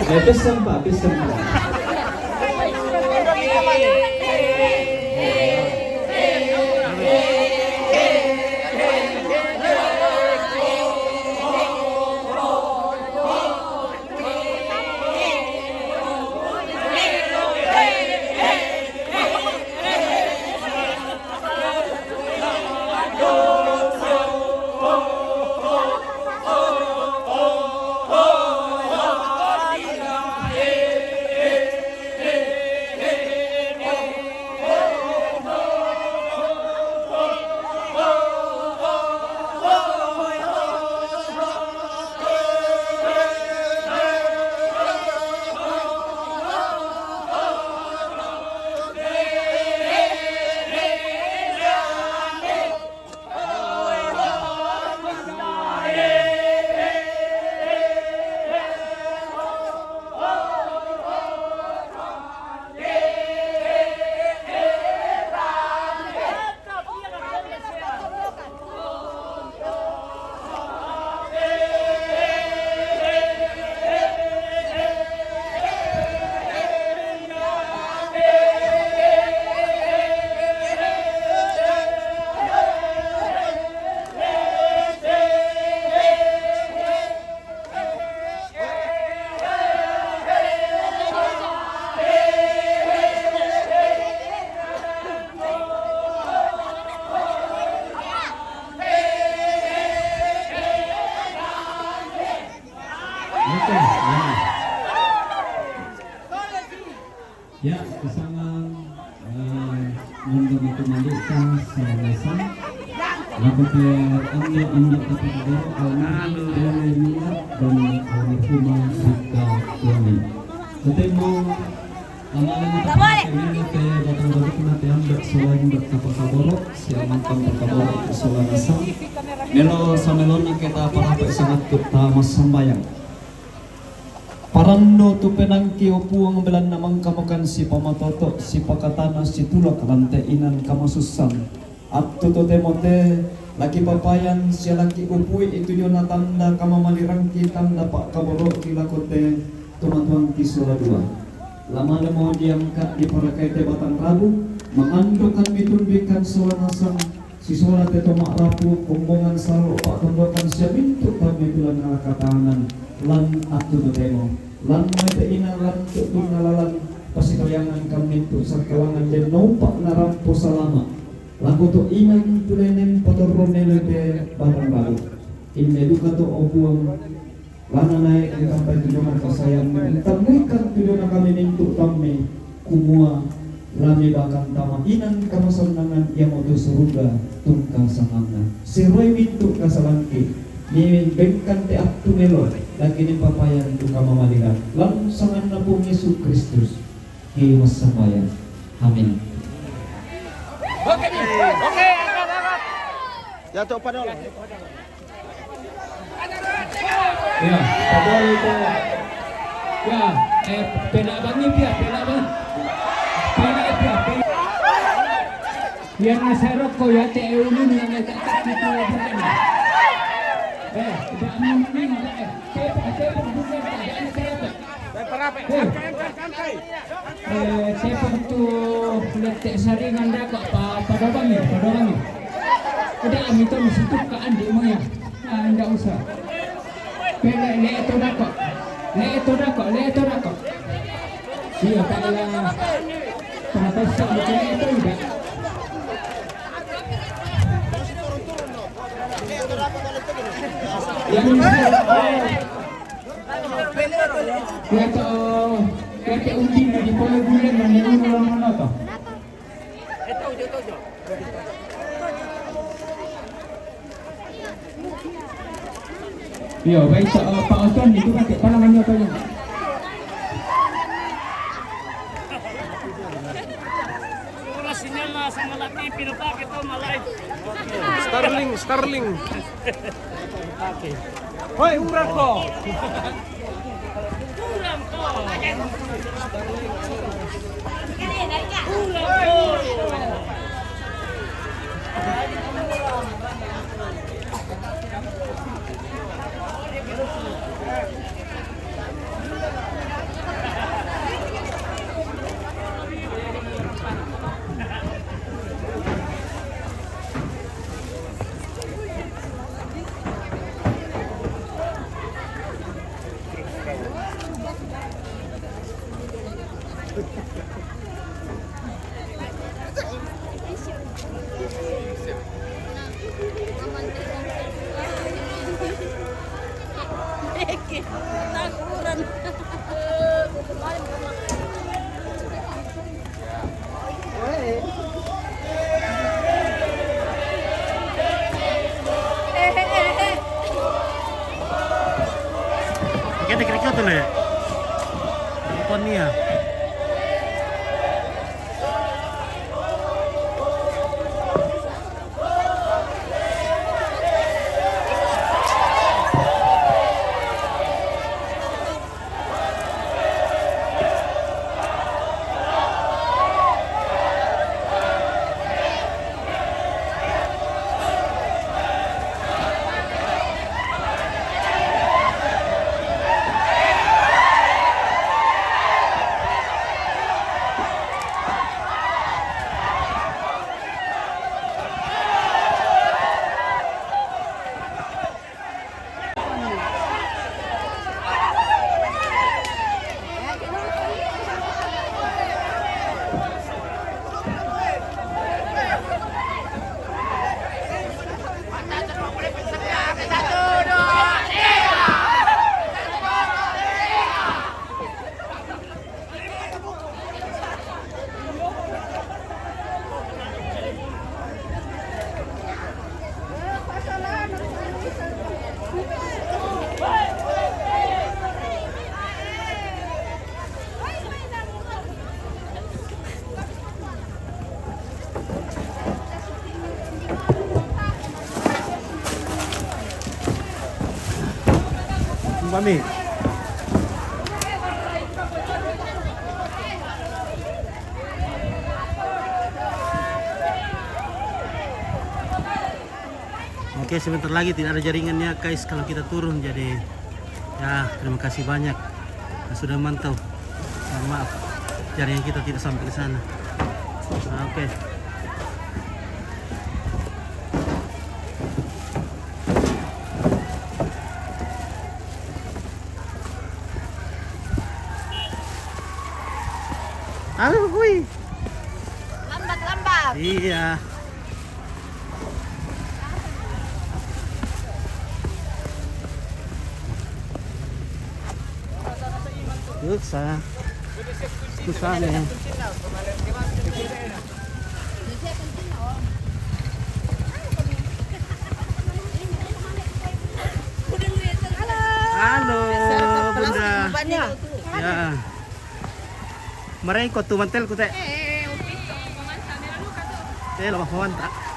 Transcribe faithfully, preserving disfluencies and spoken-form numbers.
Eh, pesan, Pak, pesan, Pak. Oke, ya. Ya, pasangan, eh, ngondo matu mandita sama-sama. Laku ke ando-ando kata kagoro, almarhum Dole Mila dan almarhumah Rika Tuani. Ketemu, lama-lama tak boleh. Ini te batang baru kena te ambek solang buat kata kagoro, siang makan kata kagoro, solang asam. Melo samelona kita para pe sangat kita mas sembayang. Parando tu penangki o Puang belanna mangkamakan si pamatoto, si pakatana, si tulak lante inan kamasussan. Attu totemo te laki papayan sia laki upui itu jona tanda kamamalirangki tanda pakkaboroki lako te tumatuangki sola dua. Lamalemo diangkat diparakai te batang rabu, mangandokan mitunduikan sola nasang, Sisola te to ma'rapu, kombongan salo, pa'tondokan sia mintu' tammi tulana katanan, lan attu totemo, lan mai te ina lan tu'tunna lalan, pasitoyangan kammintu sakkalangan den naupa' narampo salama'. Lako to inan tu lenen patorro melo te batang balu. Inne duka to o Puang, Lana naik engkampai tu jona kasayammu, engkammuikan tu jona kami mintu' tammi, kumua, lami bahkan tama inan kamasannangan iamotu suruga tungka sanganna. Siroi mintu' kasalangki, mibengkan te attu melo, lagi nipapayan tu kamamaliran, lan sanganna Puang Yesu Kristus, ki massambayang. Amin. Oke, oke, angkat, angkat. Jatuh pada. Ya, padahal itu. Ya, eh, pena' bangi pia, pena' bangi. Pena' pia, pena'. Yang nasa rokok ya, te ulun yang tak tak gitu, bukan. Eh, tidak mungkin, eh, tepuk, tepuk, bukan, eh, tepuk. Eh, tepuk tu letek saringan dah kok, pa-, pada bangi, pada bangi. Udah, kami tu mesti tu ke andi moyang. Ah, ndak usah. Pele, le itu dah kok. Le itu dah kok, le itu dah kok. Iya, tak ada. Kenapa sih macam itu, udah? Yang ini, Kueto, kueto untino di pole bulan yang ini ulang mana to? Iyo, baik, Pak, Pak Oton itu kan kepala mana to? Ora sinyal lah sama lagi, pino pa kita malai. Starling, Starling. Hoi, urang ko. Kete kira-kira tuh, Le. Bukan nih ya. Kami. Oke, sebentar lagi tidak ada jaringannya, guys, kalau kita turun. Jadi, ya, terima kasih banyak yang sudah mantau. Mohon maaf, jaringan kita tidak sampai ke sana. Oke. Halo, Kui. Lambat-lambat. Iya. Susah. Susah nih. Halo, Bunda. Ya. Marayaon ko tu mantelku te. Eh, lo mau ta?